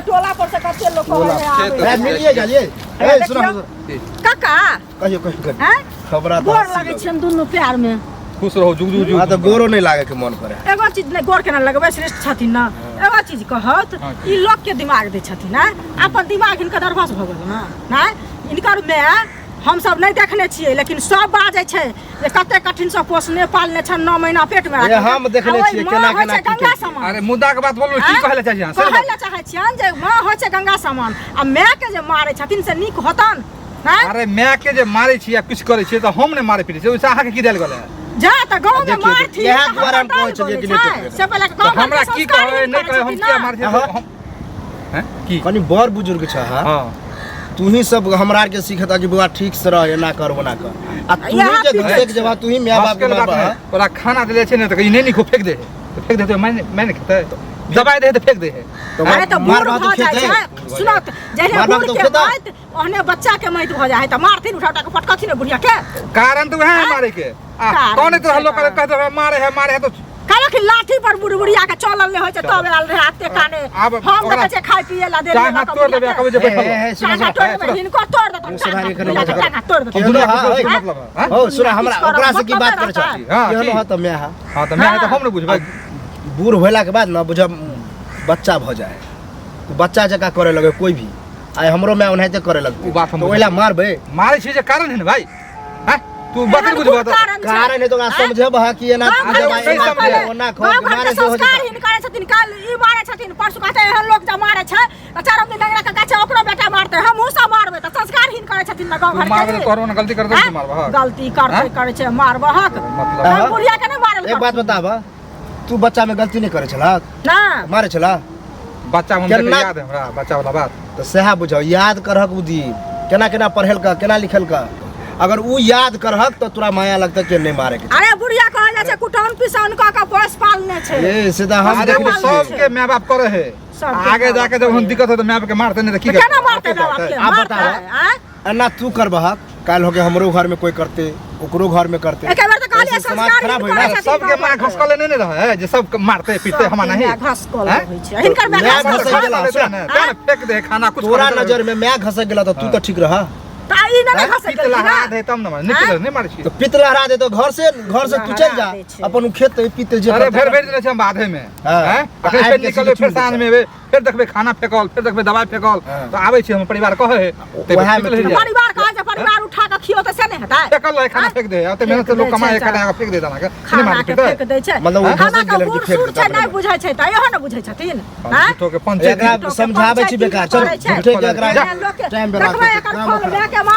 टोला पर से कते लोक कहै है से आबै तऽ ए, मिलिए गेलियै ए सुना की? काका कहियो कहियो कहियो। हैं खबरा तऽ गोर हँसी लगै छियनि दुनू प्यार में खुश रहू जुग जुग जुग हाँ तऽ गोरो नहि लागे के मन करे एगो चीज नहि गोर केना लगबै श्रेष्ठ छथिन ने एगो चीज कहत हाँ। ई लोक के दिमाग दै छथिन आँय अपन दिमाग हिनकर नर्वस भऽ गेल ने आँय हिनकर माय हमसब नहि देखने छियै लेकिन सब बाजै छै जे कते कठिन से पोसने पालने छन 9 महीना पेट में ए, हम देखने छियै माँ केना होइ केना छै की गंगा केलकै। समान अरे मुद्दा के बात बोलू की आँय? कहै लए चाहै छी अहाँ से कहै लए चाहै छियनि जे माँ होइ छै गंगा समान आ माय के जे मारै छथिन से नीक होतन आँय? अरे माय के जे मारै छी या किछु करै छी तऽ हम नहि मारै पीटै छी ओहिसँ अहाँके की देल गेलै जा तऽ गाँव में देखियौ, मारथिन इएह तऽ दुआरे हम हमरा कहै छलियै कि दालि नहि बनै छै। टोकबै। से पहिले तऽ गाँव हमरा घरके की संस्कार कहै नहि हिनकर कहै हम छथिन किया ना। मारै छी अहाँ? हम हैं की कनि बड़ बुजुर्ग छ हाँ हाँ तू ही सब हमरा आर के सिखता कि बौआ ठीक से रह एना कर ओना कर आ तू ही इएह जे पीछे घसे के जवाब तू ही माय बाप के हंसके बात मारबह नहि ओकरा खाना देले छै ने तऽ ई नहि नीक हो, फेंक दे तऽ फेंक दे तऽ मैं मैं नहि खेतै दबाई दे तऽ फेंक दे तो अरे तऽ मार बूढ़ भात भऽ जाइ खेतै छै सुनो तऽ जहिना मार भात बूढ़ तऽ के खेतै। मौत ओहने बच्चा के मौत भऽ जाइ है तऽ मारथिन उठा उठा के पटकथिन ओहि बुढ़िया के कारण तऽ वएह है मारे के आ कारण कौन तरह छै लोग कारण। कहते रहे, मारे है मारे है तो कहलक कि लाठी पर बुढ़ बुढ़िया के चलल नहि होइ छै तब आयल रहे एते काने आब हम ओकरा देखै छियै खाय पिए ला देल टांग हाथ तोड़ देबै आ कहबै जे बैठल ए, ए, सुनो, टांगा सुनो, तोड़ देबै हिनको तोड़ देतन मुँह से टांगा भारी बुढ़िया के करो। टांगा तोड़ हम देतन दुनिया हाँ, के हाँ। मतलब है हाँ? हो सुन हमरा किछु करब, ओकरा से की मतलब बात करे रहता। छ हाँ, केहन की? हो तऽ माय हा हाँ तऽ मैं है तऽ हम ने बुझबै बूढ़ होला के बाद न बुझब बच्चा भऽ जाए तो बच्चा जकाँ करे लगे कोई भी आइ हमरो माय ओनाहिते करे लगतै उ बात हम तऽ ओहिला मारबै मारे छी जे कारण है ने भाई हैं तू बात एहन नहीं बुझबा कोन तऽ कारण छै? कारण है तो ओकरा समझेबह कि एना गाँव घरके दबाइ नहीं एना समझे। खो, ओना खो गाँव घरके मारे से हो संस्कार जेतै हिनकर छथिन काल ई मारे छथिन परसू कहते एहन लोक जे मारे छै तऽ चारम दिन डंगरा के गाछ ओकरो बेटा मारते हमहूँ सब मारबै तऽ संस्कार हिनकर छथिन ने गाँव तू घरके मारबे तऽ तोहरो ने गलती करतौ आँय? तू मारबह गलती करते आँय? करै छै मारबहक मतलब हाँ। बुढ़िया के नहि मारल एक बात बताब तू बच्चा में गलती नहीं करे छला ना मारे छला बच्चा हम केना- याद है हमरा बच्चा वाला बात तऽ सएह बुझाउ याद करहक उ दिन केना केना पढ़ेलक केना लिखलक अगर उ याद करहक तऽ तोरा माया लगतै कि नहि मारे के अरे बुढ़िया कहल जाइ छै कुटौन पिसौन कऽ कऽ पोस पालने छै ए से तऽ हम अरे देखने वो छियै। सबके माय बाप करे है सबके आगे माय-बाप जाके जब हम करे। दिक्कत हो तो माय बाप के मारते नहीं तो की तऽ केना करतै? मारतै माय बाप के आब मारतै बताउ। आँय? एना तू करबहक काल्हि होके हमरो घर में कोई करते ओकरो घर में करते एके बेर तऽ कहलियै ऐसे समाज संस्कार खराब हिनकर होइ ना छथिन सबके माँ बाबा। घसकले नहीं ने रहे है जे सब मारते पीटते हमा सबके नहीं माय घसकल हैं? होइ छै हिनकर माय माय घसकल घसक छै। गेला, घसकल ने, तें ने फेंक दे खाना कुछ तोरा करते नजर में माय घसक गेला तऽ तू तऽ ठीक रह तऽ ई नहि ने घसक पीत गेलखिन लहरा ना? दे तब न मारे नहीं नहीं मारे छी तऽ पित लहरा दे तो घर से घर से तू चल जा लहरा दै छै। अपन उ खेत ते पीते जे अरे करतै भरि भरि दिन छै हम बाधे में हाँ। हैं अखन आबि फेर के निकलबै सीधे फेर चूल साँझ में एबै फेर देखबै खाना फेकल फेर देखबै दवाइ फेकल हाँ। तऽ आबै छी हम परिवार कहै है तऽ वएह में फेकल तू- है परिवार कहै छै परिवार उठा कऽ खियौ तऽ से नहि हेतै फेकल रहे खाना फेंक दे ओते मेहनत से लोग फेंक दै कमाए छै, खाना फेंक दे दाना के नहीं खाना मारे के पीते फेंक दै छै मतलब ओ खाना घसक के गेलै कि बूढ़ फेंक सूढ़ देतै छै नहि अपने। बुझै छै तऽ इहो ने बुझै छथिन आँय? झूठो के पंचायत एकरा समझाबै छी बेकार चल करै छै। झूठे के एकरा लोकके टाइम बर्बाद देखबै करतै, एकर काम फल खराब। लए के मार